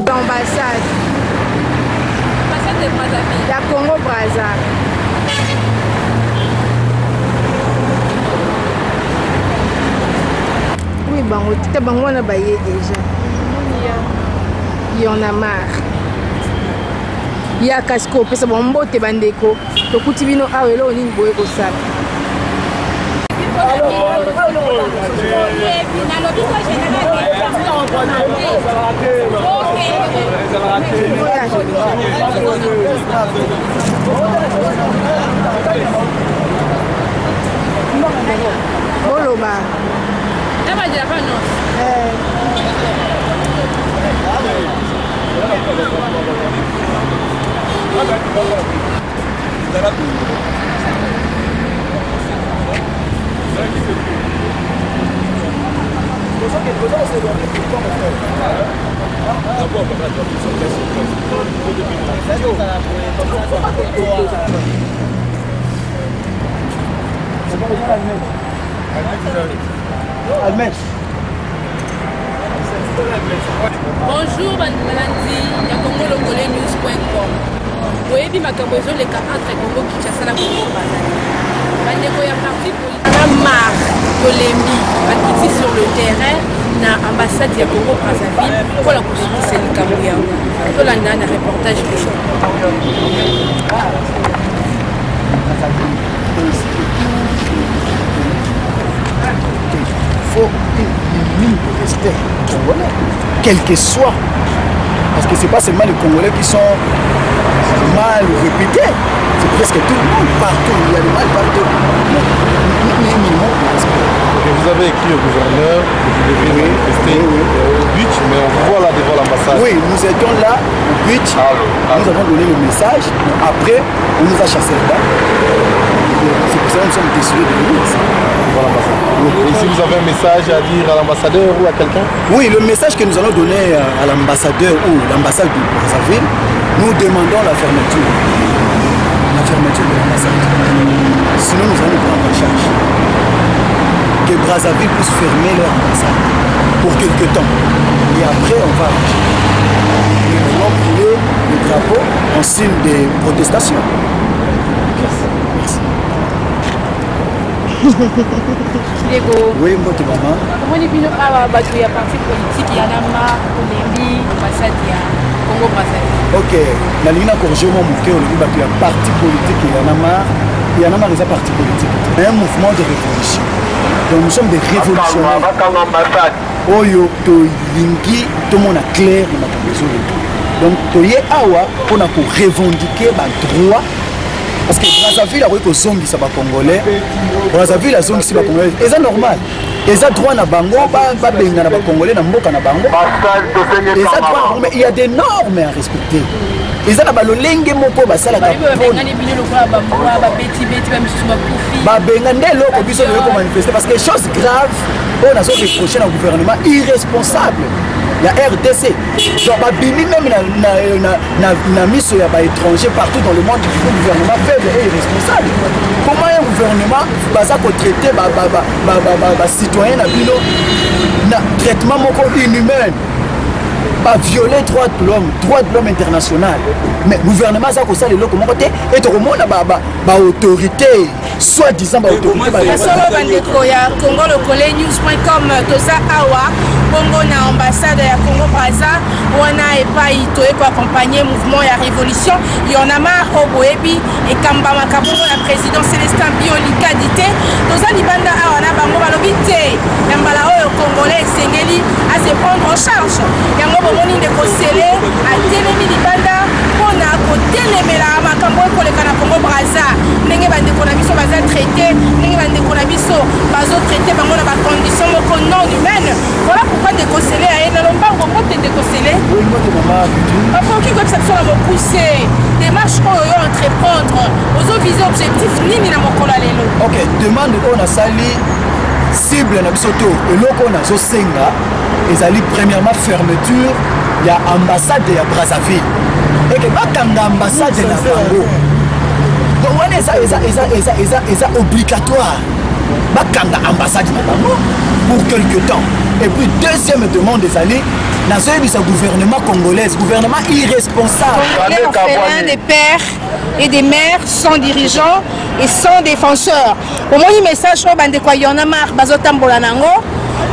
L'ambassade. Ambassade de Brazzaville. Ya Congo Brazza. Oui, bango tita bango wana baye déjà. Il y en a marre. Yaka sikoyo opesa bango mbote bandeko tokuti bino awa eloko nini boye kosala. Boloba. Eh. Bonjour balandi ya Congo Lokole News.com. Boyebi makambo ezoleka entre Congo Kinshasa na Congo Brazzaville. Bandeko ya parti politique na marre tolembi bakiti sur le terrain na ambassade ya Congo Brazzaville mpo na kosukisa likambo yango. Tolanda na reportage oyo. Faut une minimum de respect congolais, quel que soit. Parce que c'est pas seulement les Congolais qui sont mal réputés, c'est presque tout le monde, partout, il y a du mal partout. Mais minimum de respect. Et vous avez écrit au gouverneur que vous deviez manifester au but, mais on vous voit là devant l'ambassade. Oui, nous étions là au but, Ah, nous avons donné le message, mais après, on nous a chassés là-bas. C'est pour ça que nous sommes décidés de venir ici. Devant l'ambassade. Et si vous avez un message à dire à l'ambassadeur ou à quelqu'un? Oui, le message que nous allons donner à l'ambassadeur ou l'ambassade de Brazzaville, nous demandons la fermeture. La fermeture de l'ambassade. Sinon, nous allons nous prendre en charge. Que Brazzaville puisse fermer leur ambassade pour quelque temps. Et après, on va arranger. Nous allons brûler le drapeau en signe de protestation. Merci. Merci. Ndeko. Oui, mbote mama. Omoni bino awa bato ya parti politique ya nama olembi ambassade ya Congo Brazzaville. Ok, nalingi na corriger mwa moke. Olobi bato ya parti politique ya nama. Ya nama eza parti politique, c'est un mouvement de révolution. Donc nous sommes des révolutionnaires oyo tolingi tomona clair na makambo ezoleka. Donc toye awa mpona korevendiquer badroit, parce que Brazzaville akoki kozongisa bacongolais. Brazzaville azongisi bacongolais, eza normal, eza droit na bango babengana bacongolais na mboka na bango, eza droit na bango. Mais il y a des normes à respecter, eza na balolenge moko basalaka. Babengani bino lokola bambwa, babetibeti, bamisusu bakufi. Babenga nde eloko biso toyei komanifester, parce que chose grave oyo nazo reproche na gouvernement irresponsable ya RDC, donc babimi même na miso ya baétranger partout dans le monde, du coup gouvernement faible et irresponsable. Comment un gouvernement baza kotraite bacitoyen na bino na traitement moko inhumain, bavioler droit de l'homme, droit de l'homme international, mais gouvernement aza kosala eloko moko te? E tokomona baautorité, soi-disant baautorité. Solo bandeko ya Congo Lokole News.com, toza awa bongo na ambassade ya Congo Braza wana epai toye koaccompagne mouvement ya révolution Y'en a marre oyo boyebi ekambamaka bongo na président Célestin Biolikadi te. Toza libanda awa na bango, balobi te ya mbala oyo congolais esengeli ase prendre en charge. Yango bomoni ndeko Sele atelemi libanda mpona kotelemela makambo ekoleka na Congo Braza, ndenge bandeko na biso baza traité, ndenge bandeko na biso bazotraite bango na bacondition moko non humaine. Voilà pourquoi ndeko Sele aye na lombango. Mbote ndeko Sele. Oui, mbote mama. Papa, okoki koyebisa biso na mokuse démarche oyo yo entreprendre ozovi Oviser objectif nini na mokolo ya lelo? Ok, demande oyo nasali, cible na biso to eloko oyo nazosenga ezali premièrement fermeture ya ambassade ya Brazzaville, eke bakanga ambassade na bango. Donc wana eza eza eza eza eza eza obligatoire, bakanga ambassade na bango pour quelque temps. Et puis deuxième demande ezali, nazoyebisa gouvernement congolaise, gouvernement irresponsable. Congolais orphelin des pères et des mères, sans dirigeants et sans défenseurs. Omoni message oyo bandeko ya Y'en a marre bazotambola nango.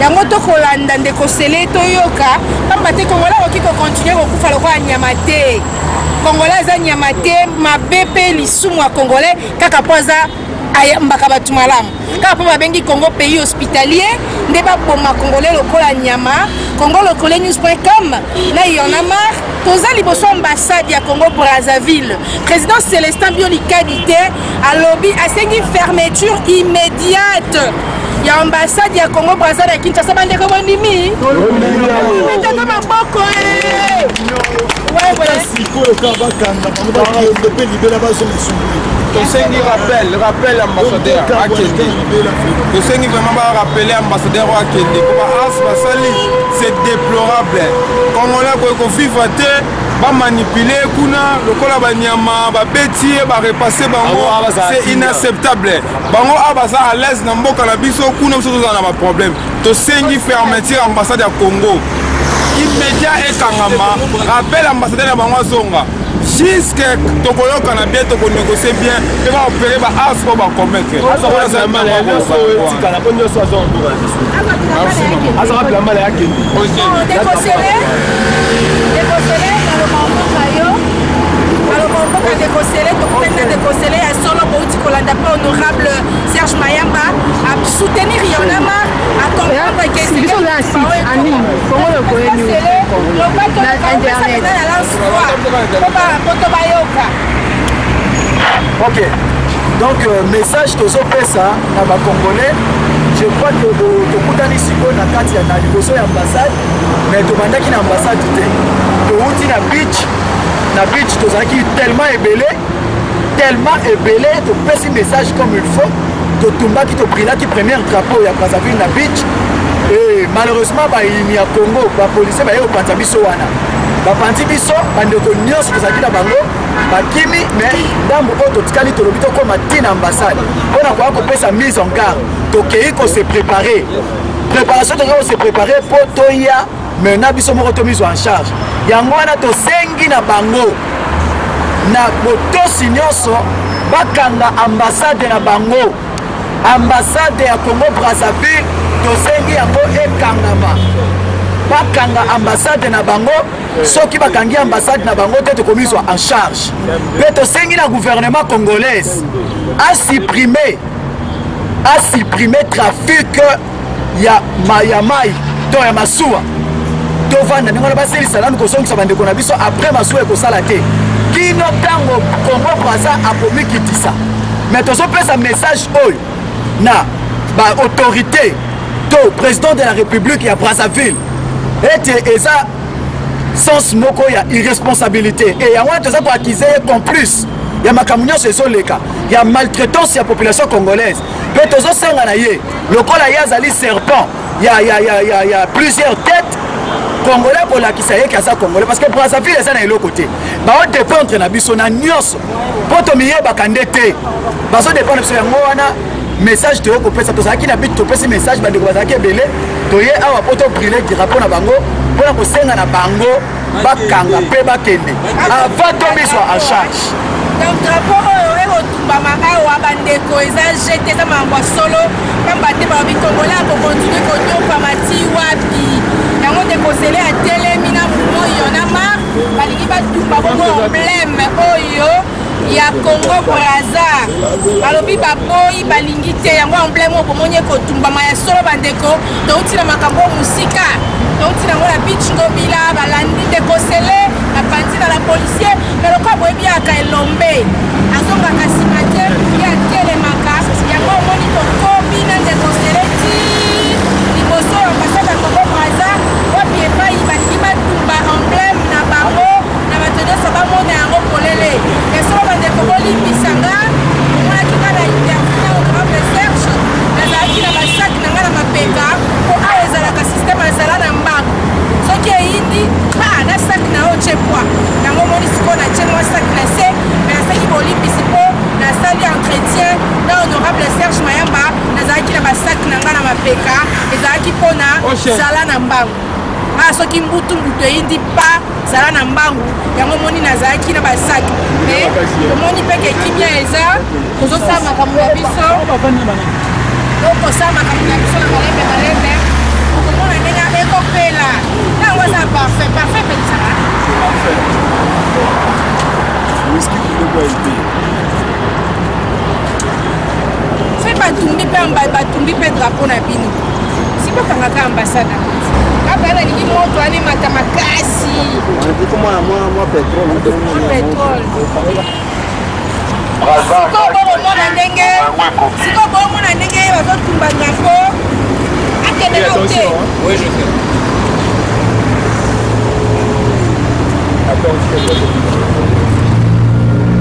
Yango tokolanda ndeko Sele, toyoka, pamba te Congolais akoki kocontinuer kokufa lokola nyama te. Congolais aza nyama te. Mabe mpe lisumu ya Congolais kaka mpo aza ayambaka bato malamu, kaka mpo babengi Congo pays hospitalier, nde baboma Congolais lokola nyama. Congo Lokole News.com na Y'en a marre, toza liboso ambassade ya Congo Brazzaville. Président Célestin Biolikadi te alobi, asengi fermeture immédiate ya ambassade ya Congo Brazza na Kinshasa. Bandeko, bondimi? Betaka maboko. Sikoyo kaka bakanga bango, bakende mpe libela, bazonga esunguli. Tosengi rappel ambassadeur akende. Tosengi vraiment barappeler ambassadeur oyo akende, po baas basali, c'est déplorable. Congolais akoki kovivre te, bamanipuler kuna lokola banyama, babeti ye, barepasser bango, c'est inacceptable. Bango awa baza à l'aise na mboka na biso, kuna biso tozala na baproblème. Tosengi fermeture ambassade ya Congo immédiat, ekangama, rappel ambassadeur na bango azonga jusque tokoyokana bien, tokonégocie bien mpe baopérer baas oyo bacommettre. Etikala mpo nyonso azaka bilambala yakende. Ndekosele, ndekosele, maloba mboka yo, maloba mboka, ndekosele. Tokutani na ndekosele ya solo. Bouti kolanda mpe honorable Serge Mayamba asoutenir Y'en a marre, acomprendre que biso oza na site en ligne Congo Lokole News na internet. Na lance-voix po to bayoka. Ok, donc message tozopesa na bacongolais, je crois que tokutani sikoyo na kati ya na liboso ya ambassade, mais tobandaki na ambassade te, touti na beach. Na beach tozalaki tellement ebele, tellement ebele, topesi message comme il faut, totumbaki, tobrûlaki première drapeau ya Brazzaville na beach. Et malheureusement bayini ya Congo, bapolicier baye kopanza biso wana, bapanzi biso. Bandeko nyonso tozalaki na bango bakimi, mais ndambo oyo totikali, tolobi tokóma ntina ambassade mpona koya kopesa mise en garde. Tokei kose préparer, préparation, tokoki kose préparer mpo toya maintenant biso moko tomizwa en charge. Yango wana tosengi na bango na botosi nyonso bakanga ambassade na bango, ambassade ya Congo Brazzaville. Tosengi yango ekangama, bakanga ambassade na bango. Soki bakangi ambassade na bango te, tokomizwa en charge. Mpe tosengi na gouvernement congolaise asupprimer trafic ya mai to ya masuwa. Tovanda ndenge wana, basilisa nanu kozongisa bandeko na biso. Après, masuwa ekosala te kino ntango Congo Braza akomikitisa. Mais tozopesa message oyo na baautorité to président de la République ya Brazzaville ete eza sens moko ya irresponsabilité e yango wana toza koaccuser ye complice ya makambo nyonso ezoleka ya maltraitance ya population congolaise. Mpe tozosenga na ye, lokola ye azali serpent ya plusieurs têtes, Congolais kolakisa ye ke aza Congolais, parce que Brazzaville eza na eloko te. Baodépendre na biso na nyonso mpo tomiyebaka nde te, bazodépendre biso. Yango wana message toye kopesa. Tozalaki na but, topesi message, bandeko bazalaki ebele. Toye awa mpo tobrûler drapeau na bango mpona kosenga na bango bakanga mpe bakende avant tomizwa en charge. Donc drapeau oyo ekotumbama awa, bandeko, eza jete, eza makambo ya solo, pamba te balobi Congolais akocontinuer konyokama ti wapi? Yango ndeko Sele atelemi na mouvement Y'en a marre, balingi batumba bongo emblème oyo ya Congo Braza. Balobi baboyi, balingi te. Yango emblème oyo bomoni ekotumbama ya solo. Bandeko, touti na makambo oyo mosika, touti nango na beach Ngobila. Balandi ndeko Sele, bapanzi na la policier, mais lokola boyebi yaka elombe azongaka nsima te, ye atelemaka. Yango omoni tokomi na ndeko Sele ti liboso ya ambassade ya Congo Braza, wapi epai balingi batumba emblème na bango na bato nyonso bamona yango polele. Esolo, bandeko, bolimbisanga. mapeka ezalaki mpona zala na mbangu. Ah, soki mbutu mbutu eyindi pa zala na mbangu. Yango omoni nazalaki na basak, mais omoni mpe ke kimia eza, tozosala makambo na biso, tokosala makambo na biso na malembe malembe. Okomona ndenge ekopela ntango eza parfait parfait mpenza. Soki batumbi mpe batumbi mpe drapeau na bino, si bokangaka ambassade kaka nalingi moto wana emata makasi. Mwa pétrole. Sikoyo bokomona ndenge, sikoyo bokomona ndenge bazotumba drapeau. Akende nao te.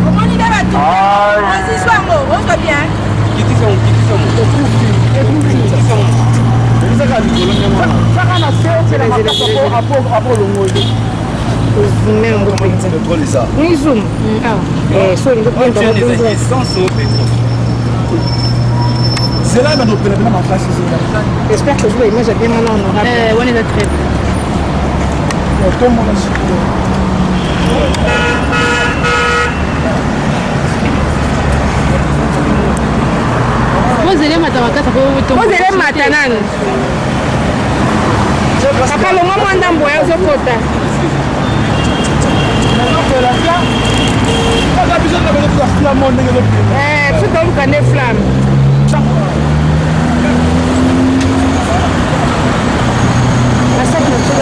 Omoni nde batumbi, ozizwa yango, ozwa bien. Ozume yango mpenza. Ni zoom. Zela bando penapena makasi, zela. J'espère que vous image bien wana honorable. Wana eza très bien. Tomona sikoyo. Ozele mata makasi. Ozele mata nanu. Papa, longwa mwa ndambo ya ozokota. Biso toluka nde flamme. Basaki na biso.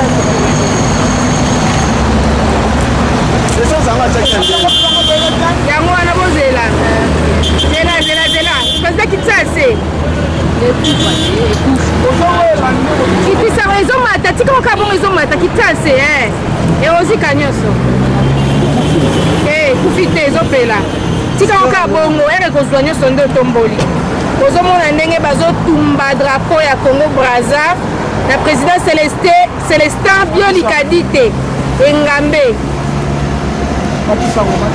Yango wana bozela, zela, zela, zela. Président, kitisa se, kitisa, ezomata. Tika kaka bongo, ezomata. Kitisa se, eozika nyonso, ekufi te, ezopela. Tika kaka bongo, ere kozwa nyonso nde otomboli. Ozomona ndenge bazotumba drapeau ya Congo Braza na président Celestin, Celestin Biolikadi te, Engambe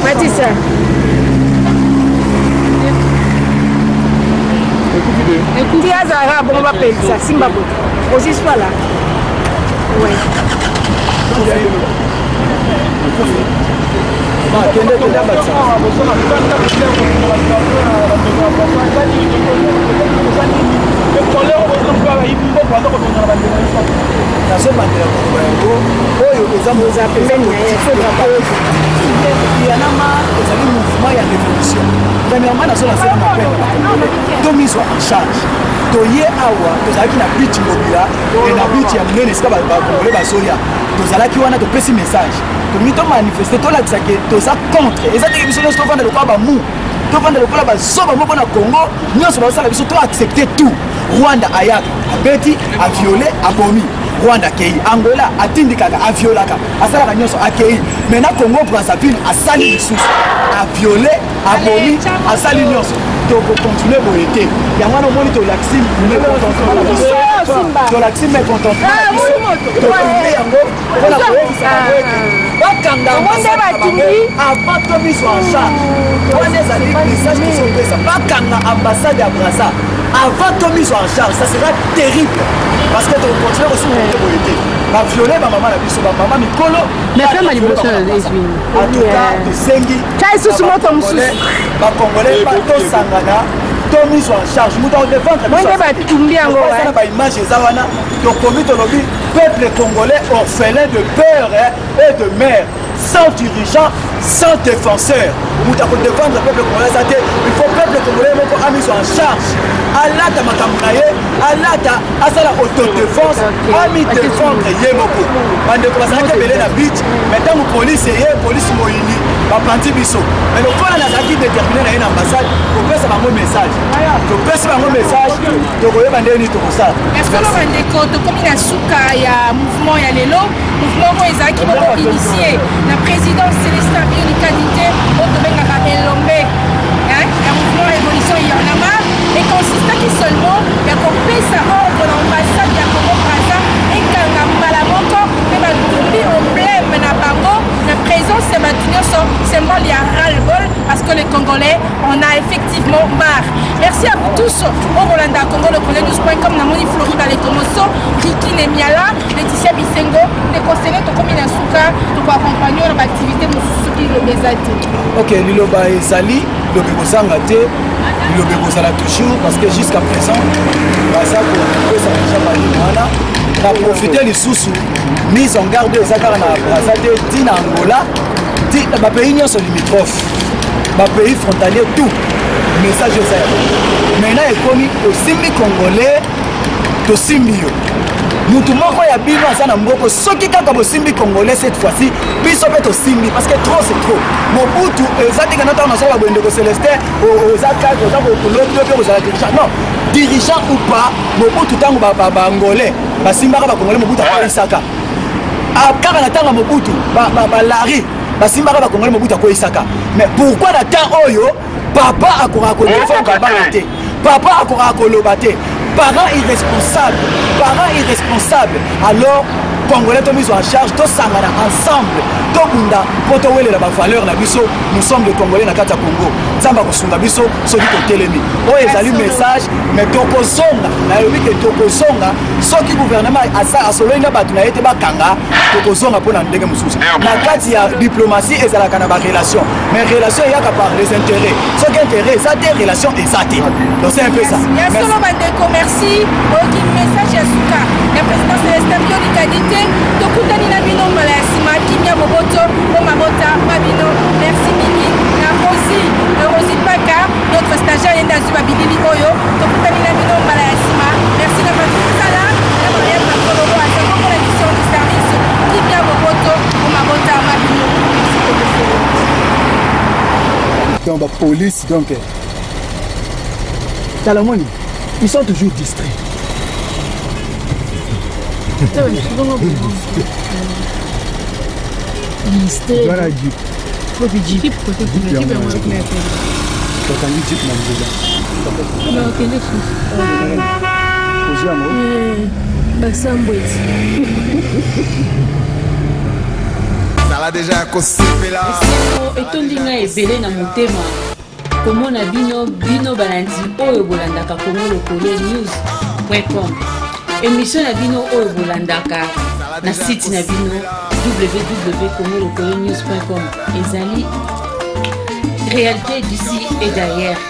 Matisa. Ti azalaka bongo, bapelisa. Simba boye, oziswa la. Ouais. Kende, kende, abatisa. Nazobandela koloba yango oyo eza Y'en a marre, ezali mouvement ya révolution. Premièrement, nazolancer un appel na Bacongolais, tomizwa en charge. Toye awa, tozalaki na beach Ngobila e na beach ya monene esika Bacongolais bazoya. Tozalaki wana, topesi message, tolingi tomanifeste, tolakisa ke toza contre. Eza teke biso nyonso tovanda lokola bamu, tovanda lokola bazoba moko na Congo. Nyonso bazosala biso, toaccepte tout. Rwanda ayaka, abeti, aviole, abomi. Rwanda akei, Angola atindikaka, aviolaka, asalaka nyonso, akei. Maintenant Congo Brazzaville asali lisusu, aviole, abomi, asali nyonso. Tokocontinue boye te. Yango wana omoni tolakisi mécontentement na biso, tolakisi mécontentement na biso, totumbi yango mpona koyebisa bango ete bakanga ambassade na bango avant tomizwa en charge. Wana ezali message tozopesa: bakanga ambassade ya Braza avant tomizwa en charge. Ça sera terrible parce que tokocontinue kosupporte boye te. Baviole bamama na biso, bamama mikolo. Mais femme liboso ezwi. En tout cas, tosengi Tya lisusu moto mosusu. Bacongolais tosangana, tomizwa en charge. Moto akodefendre Bonde batumbi yango. eza na baimage, eza wana. Tokomi, tolobi peuple congolais orphelin de père et de mère, sans dirigeant, sans défenseur. Moto akodefendre peuple congolais eza te. Il faut peuple congolais moko amizwa en charge, alata makambo na ye, alata, asala autodéfense, amidéfendre ye moko. Bandeko bazalaki ebele na beach, mais ntango police eye, police moyini, bapanti biso. Mais lokola nazalaki déterminé na ye na ambassade kopesa bango message, topesi bango message, tokoyeba ndenge nini tokosala. Solo bandeko, tokomi na suka ya mouvement ya lelo. Mouvement oyo ezalaki moko initié na président Célestin Biolikadite, oyo tobengaka Elombe ya mouvement révolution Y'en a marre, econsistaki seulement ya kopesa ordre na ambassade ya Congo Braza ekanga mbala moko mpe batumbi emblème na bango na présence ya bato nyonso, symbole ya ras-le-bol, parce que les Congolais, on a effectivement Mouvement Mar. Merci à vous tous. Oyo bolanda Congo Lokole News.com, namoni Flori Baletomoso, Ricky Nemiala, Laetitia Bisengo, ndeko Sele, tokomi na suka, tokoaccompagne oyo na baactivité mosusu soki liloba eza te. Ok, liloba ezali, liloba ekozanga te, liloba ekozala toujours parce que jusqu'à présent baza kopesa deja balimo wana. Na profite lisusu mise en garde eza kaka na Brazza te, ti na Angola, ti na bapays nyonso limitrophe, bapays frontalier, tout message eza yango. Maintenant ekomi osimbi congolais, tosimbi yo. Mutu moko ya bino aza na mboko, soki kaka bosimbi congolais cette fois-ci, biso mpe tosimbi, parce que trop c'est trop. Mobutu eza te kana ntango nasala boye, ndeko Celestin, oza cadre, oza kolobi mpe kozala dirigeant. Non, dirigeant ou pas, Mobutu ntango baangolais basimbaka bacongolais, Mobutu akweyisaka. Kaka na ntango ya Mobutu balari basimbaka bacongolais, Mobutu akweyisaka. Mais pourquoi na temps oyo papa akokaka kodefendre bana te, papa akokaka koloba te? Parent irresponsable, parent irresponsable. Alors congolais, to mise en charge, tosangana ensemble, tobunda mpo towelela bavaleur na biso. Nous sommes des Congolais na kati ya Congo. Nzambe akosunga biso soki totelemi. Oyo ezali message, mais tokozonga. Nayebi ke tokozonga soki gouvernement asololi na bato na ye te, bakanga, tokozonga mpo na ndenge mosusu. Na kati ya diplomatie ezalaka na barelation, mais relation eyaka par les intérêts. Soki intérêt eza te, relation eza te. Donc c'est un peu ça. Ya solo bandeko, merci. Oyoki message ya suka ya président Celestin Biolikadi te. Tokutani na bino mbala ya nsima. Kimia, boboto po mabota ma bino. Merci mingi na Rosi, Rosi Paka, notre stagiaire, ye nde azwi babilili oyo. Tokutani na bino mbala ya nsima. Merci na Patrick Sala na Mariam Makololo, aza moko na mission de service. Kimia, boboto po mabota ma bino. Merci kokosolo. Donc ba police, donc talamoni, ils sont toujours distraits. Voilà, jeep. Jeep. Bakangi jeep na nzela. Ozwi yango. Basambweti. Zala deja ya kosepela. Esengo etondi ngai ebele na motema komona bino, bino balandi oyo bolandaka Congo Lokole News com, émission na bino oyo bolandaka na site na bino www.congolokolenews.com. Ezali réalité d'ici et d'ailleurs,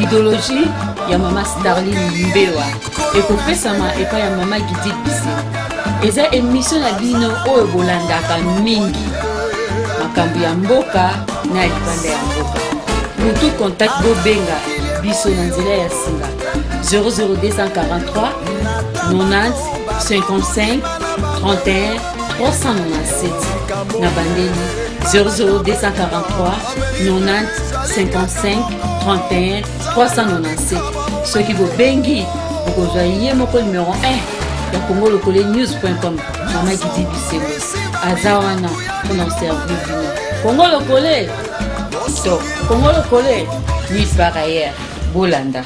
idéologie ya mama Starline Mbewa ekopesama epai ya mama Gidil Bisengo. Eza émission na bino oyo bolandaka mingi, makambo ya mboka na ya libanda ya mboka. Mutu contact, bobenga biso na nzela ya singa 00243 90 55 31 397. Na bandeli 00243 90 55 31 397. Soki bobengi, bokozwa ye moko numero 1 ya Congo Lokole News.com, mama Gidi Bisengo, aza wana mpona koservir bino. Congo Lokole to Congo Lokole nuit par ailleurs, bolanda.